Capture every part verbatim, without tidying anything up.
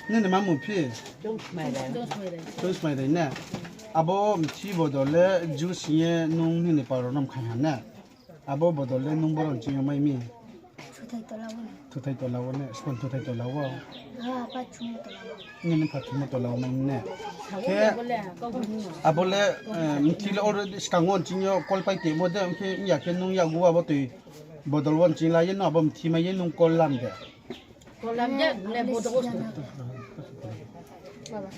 Nini ma mung phi? Chungsmai Rai ne? Abo mthi bodol le juice hing ye nung nini pal rao no mkhaing ha ne? Abo bodol le nung boro ching yo mai mi? Thuthai tola wo ne, sbo thuthai tola wo. Nini pha thumo tola wo mai mi ne? Khe abo le, mthi le already skang wo nching yo kol pai tongmo de, ong khe ong ya khe nung yakgu abo toi bodol wo nching la ye nung abo mthi mai ye nung kol lam de.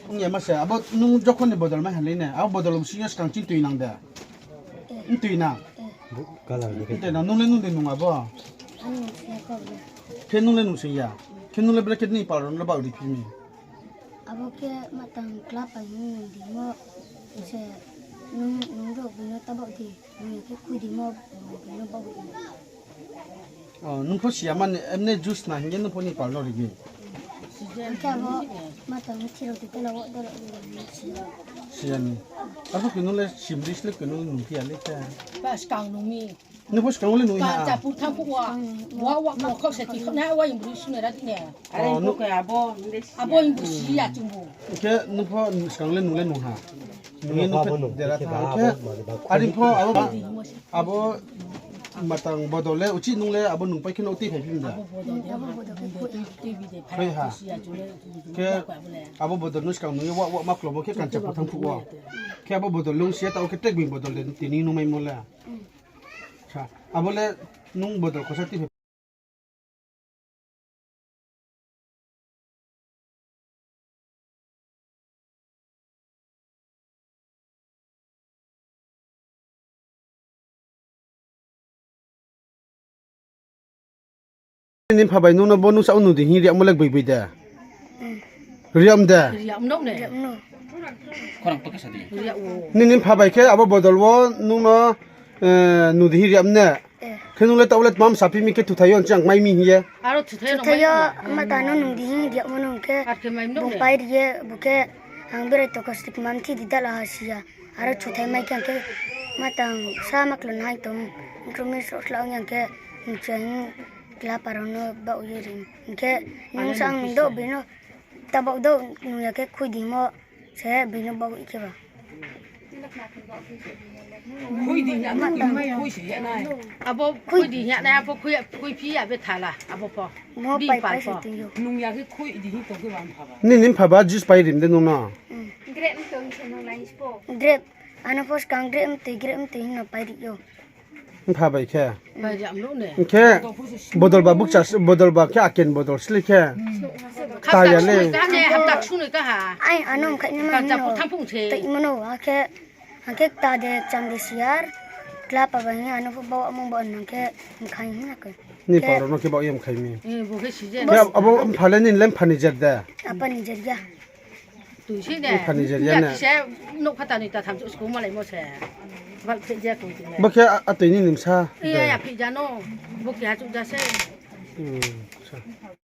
Ong ya ma se, abo nung jokhon ni bodol mai ha le ne, abo bodol bsing yo skang ching toi nang de? Ntoi na? Ntoi na, nung le nung de nung abo? Khe nung le nung sing ya? Khe nung le brekhe nini pal rao no le baoh ri phi mi? Abo khe matang kla pai nung nung di mo, se nung, nung rao bini ta baoh di, nung ya khe khui di mo, bini baoh di. Nung pho si ya mani, emne juice na hing ye nung pho nini pal no ri mi? Ang khe abo matang mthi rao tei tela wo dolo si ya ni. Arphuh khe nung le simri sle khe nung nung phi ya le khe. Nung pho skang wo le nung ha. Khe nung pho skang le nung le nung ha. Nung ye nung pho dera tha khe. Are pho abo, abo matang bodol le uchih nung le abo nung pai khe no tui phai phi mi da? Phai ha. Khe abo bodol no skang nung ye wa wa ma klomo khe kancha pho thanng phuh wo. Khe abo bodol nung si ya taoh khe tekbing bodol de tini nung maimo le. Abo le nung bodol khosa tui phai. Nini mpha bai nung no bo nung sa o nung di hing ri yagmo le gboi gboi de? Ri yag de? Nini mpha bai khe abo bodol wo nung no nung di hing ri yag ne? Khe nung le taoh le tma msa phi mi khe thuthai yo nching mai mi hing ye? Thuthai yo, matang no nung di hing ri yagmo nung khe, bung pai ri ye, bu khe ang berai tokos ri kma mthi di dala ha si ya. Aro thuthai mai khe ang khe matang sa ma klon hai tong, krumi sroh sla ong yang khe, nching kla pal rao no baoh ye ri. Hing khe nung sa ang doh bini no ta baoh doh nung ya khe khui di mo, se bini no baoh ye khe ba. Abo khui di hing ya nai, abo khui phi ya be thala, abo pho. Nini mpha ba juice pai ri mi de nung no? Ano pho skang grep mtoi, grep mtoi hing no pai ri ou. Mpha bai khe? Hing khe bodol ba bukcha, bodol ba khe aken bodol sle khe. Ta ya le. Ai ano mkhaih ni ma hing no. Taimo no, akhe, akhe kta de cham de siar. Kla pa bai hing ano pho baoh mung baoh nang khe mkhaih hing na khe. Nini pal rao no khe baoh ye mkhaih mi. Abo mpha le nini le mpha ni jer de? Apa ni jer ya. Mpha ni jer ya na? Nouh pha ta noi ta tham chouh school malaimo se. Bo khe atoi nini bsa? Ya, ya, phih ja no. Bo khe achouh ja se.